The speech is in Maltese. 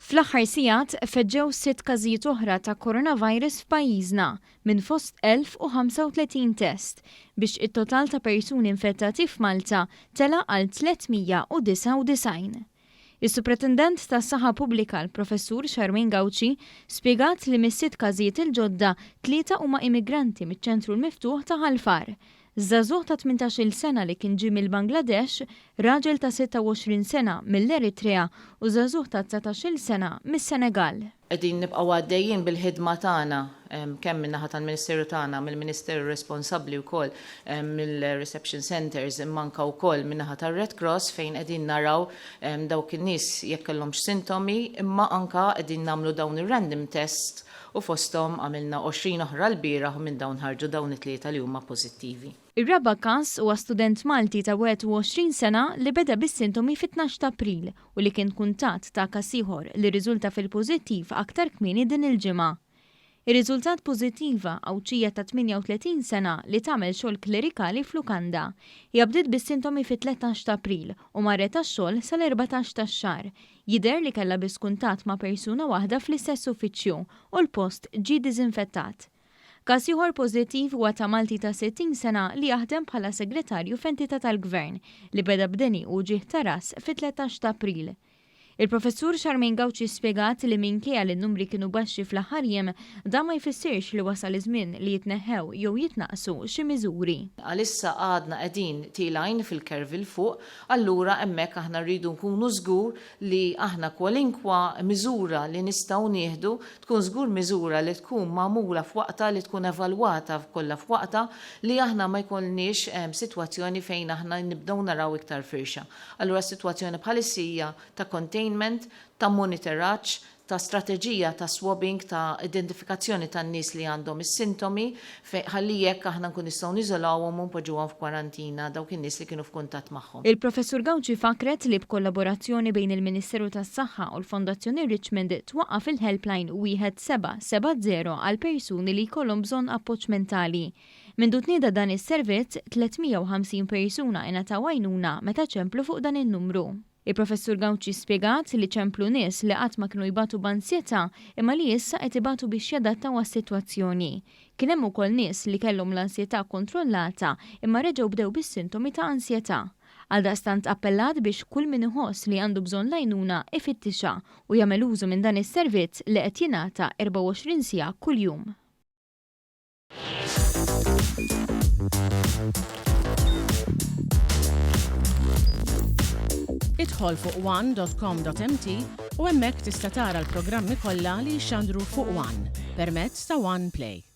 Fl-aħħar sigħat feġġew sitt każijiet oħra ta' coronavirus f'pajjiżna minn fost 1,035 test, biex it-total ta' persuni infettati f'Malta tela' għal 399. Is-Supretendent tas-Saħħa Pubblika l-Professur Charmaine Gauci spjegat li mis-sitt każijiet il-ġodda, tlieta huma immigranti miċ-ċentru l-miftuħ ta' Ħal Far. Żagħżugħ ta' 18-il sena li kien ġie mill-Bangladesh, raġel ta' 26 sena mill-Eritrea u żagħżugħ ta' 19-il sena mis-Senegal. Qegħdin nibqgħu għaddejjin bil-ħidma tagħna kemm min-naħa tal-Ministeru tagħna, mill-Ministeru responsabbli wkoll mill-reception centres imma anke wkoll min-naħa tar-Red Cross fejn qegħdin naraw dawk in-nies jekk kellhomx sintomi imma anke qegħdin nagħmlu dawn ir-random tests u fosthom għamilna 20 oħra lbieraħ u minn dawn ħarġu dawn it-tlieta li huma pożittivi. Ir-raba' każ huwa student Malti ta' 21 sena li beda bis-sintomi fit-tnax ta' April u li kien kuntatt ta' każ ieħor li rriżulta fil-pożittiv aktar kmieni din il-ġimgħa. Irriżultat pożittiva Għawdxija ta' 38 sena li tagħmel xogħol klerikali f'lukanda. Hija bdiet bis-sintomi fit-13 ta' April u marret għax-xogħol sal-14 tax-xahar. Jidher li kellha biss kuntatt ma' persuna waħda fl-istess uffiċċju u l-post ġie diżinfettat. Każ ieħor pożittiv huwa ta' Malti ta' 60 sena li jaħdem bħala segretarju f'entità tal-Gvern li beda b'deni u uġigħ ta' ras fit-13 ta' April. Il-Professur Charmaine Gauci spjegat li minkejja li n-numri kienu baxxi fl-aħħar jiem, dan ma jfissirx li wasal iż-żmien li jitneħħew jew jitnaqqsu xi miżuri. Għalissa għadna qegħdin tielgħin fil-curve 'il fuq, allura hemmhekk aħna rridu nkunu żgur li aħna kwalinkwa miżura li nistgħu nieħdu tkun żgur miżura li tkun magħmula f'waqtha, li tkun evalwata kollha f'waqtha, li aħna ma jkollniex sitwazzjoni fejn aħna nibdew naraw iktar firxa. Allura s-sitwazzjoni bħalissa hija ta' containment, ta' monitoraġġ, ta' strateġija ta' swabbing, ta' identifikazzjoni tan-nies li għandhom is-sintomi, ħalli jekk aħna nkun nistgħu niżolawhom u npoġġuhom f'kwarantina dawk in-nies li kienu f'kuntatt magħhom. Il-Professur Gauci fakkret li b'kollaborazzjoni bejn il-Ministeru tas-Saħħa u l-Fondazzjoni Richmond twaqqaf il-helpline 1770 għal persuni li jkollhom bżonn appoġġ mentali. Mindu tnieda dan is-servizz, 350 persuna ingħataw għajnuna meta ċemplu fuq dan in-numru. Il-Professur Gauci spjegat li ċemplu nies li qatt ma kienu jbatu b'ansjetà imma li issa qed ibatu biex jadattaw għas-sitwazzjoni. Kien hemm ukoll nies li kellhom l-ansjetà kontrollata imma reġgħu bdew bis-sintomi ta' ansjetà. Għaldaqstant appellat biex kull min iħoss li għandu bżonn l-għajnuna ifittixha u jagħmel użu minn dan is-servizz li qed jingħata 24 siegħa kuljum. Idħol fuq one.com.mt u hemmhekk tista' tara l-programmi kollha li jixxandru fuq One permezz ta' One Play.